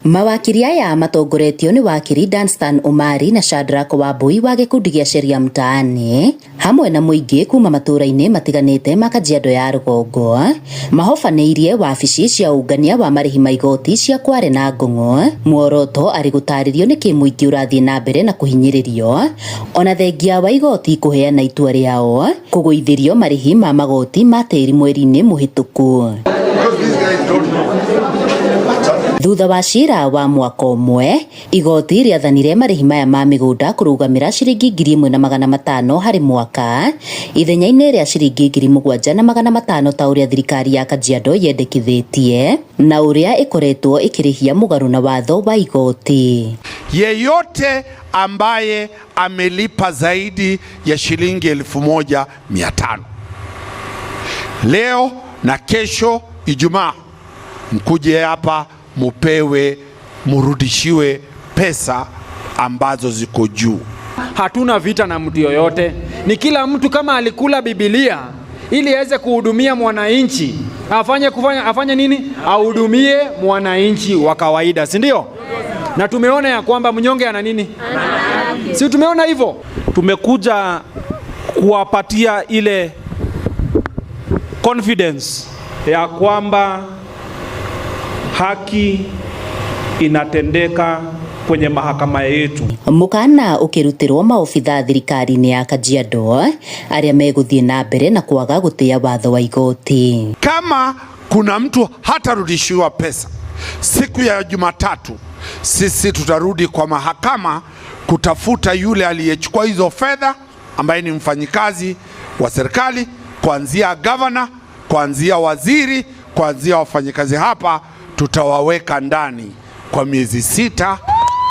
Mawakiri aya matongoretio nĩ wakiri Danstan Omari na Shadrack Wambui wa gĩkundi gĩa Sheria Mtaani hamwe na mũingĩ kuma matũra-inĩ matiganĩte ma Kajiado ya rũgongo mahobanĩirie wabici cia ũngania wa marĩhi ma igoti cia Kware na Ngong'o. Muoroto arĩ gũtarĩrio nĩkĩ mũingĩ ũrathiĩ na mbere na kũhinyĩrĩrio ona thengia wa igoti kũheana itua rĩao kũgũithĩrio marĩhi ma magoti ma tĩri mweri-inĩ mũhĩtũku. Thutha wa cira wa mwaka ũmwe, igoti rĩathanire marĩhi maya ma mĩgũnda kũrũgamĩra ciringi 1,500 harĩ mwaka ithenya-inĩ rĩa ciringi 7,500 ta ũrĩa thirikari ya Kajiado yendekithĩtie na ũrĩa ĩkoretwo ĩkĩrĩhia mũgarũ na watho wa igoti. Yeyote ambaye amelipa zaidi ya shilingi 1,500 leo na kesho Ijumaa, mkuje hapa mupewe, murudishiwe pesa ambazo ziko juu. Hatuna vita na mtu yoyote, ni kila mtu kama alikula Biblia ili aweze kuhudumia mwananchi afanye kufanya, afanye nini? Ahudumie mwananchi wa kawaida, si ndio? Na tumeona ya kwamba mnyonge ana nini? Si tumeona hivyo? Tumekuja kuwapatia ile confidence ya kwamba haki inatendeka kwenye mahakama yetu. Mũkana ũkĩrutĩrwo maobitha thirikari-inĩ ya Kajiado arĩa megũthiĩ na mbere na kwaga gũtĩa watho wa igoti. Kama kuna mtu hatarudishiwa pesa siku ya Jumatatu, sisi tutarudi kwa mahakama kutafuta yule aliyechukua hizo fedha ambaye ni mfanyikazi wa serikali, kuanzia gavana, kuanzia waziri, kuanzia wafanyikazi hapa, tutawaweka ndani kwa miezi 6.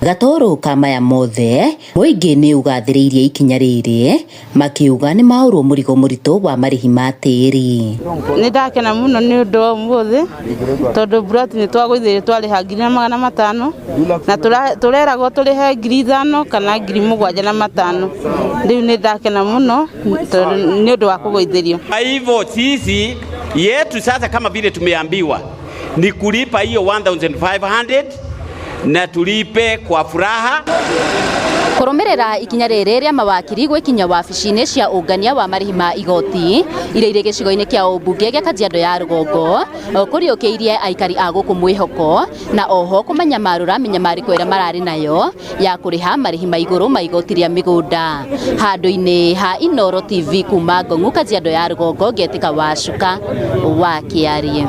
Gatoro ka maya mothe mũingĩ nĩ ũgathĩrĩirie ikinya rĩrĩ makiuga nĩ maũrwo mũrigo mũritũ wa marĩhi ma tĩri. Nĩ ndakena mũno nĩ ũndũ wa ũmũthĩ tondũ buroti nĩ twagũithirie twarĩha 1,500 na tũreragwo tũrĩhe 5,000 kana 7,500. Rĩu nĩ ndakena mũno tondũ nĩ ũndũ wa kũgũithĩrio. Kwa hivyo sisi yetu sasa kama vile tumeambiwa ni kulipa hiyo 1500 na tulipe kwa furaha. Kũrũmĩrĩra ikinya rĩrĩ rĩa mawakiri gwĩkinya wabici-inĩ cia ũngania wa marĩhi ma igoti iria irĩ gĩcigo-inĩ kĩa ũmbunge gĩa Kajiado ya rũgongo kũriũkĩirie aikari a gũkũ mwĩhoko na oho kũmanyamarũra mĩnyamarĩko ĩrĩa mararĩ nayo ya kũrĩha marĩhi ma igũrũ ma igoti rĩa mĩgũnda. Handũ-inĩ ha Inooro TV kuma Ngong'u Kajiado ya rũgongo ngetĩka Wacuka wa Kĩarie.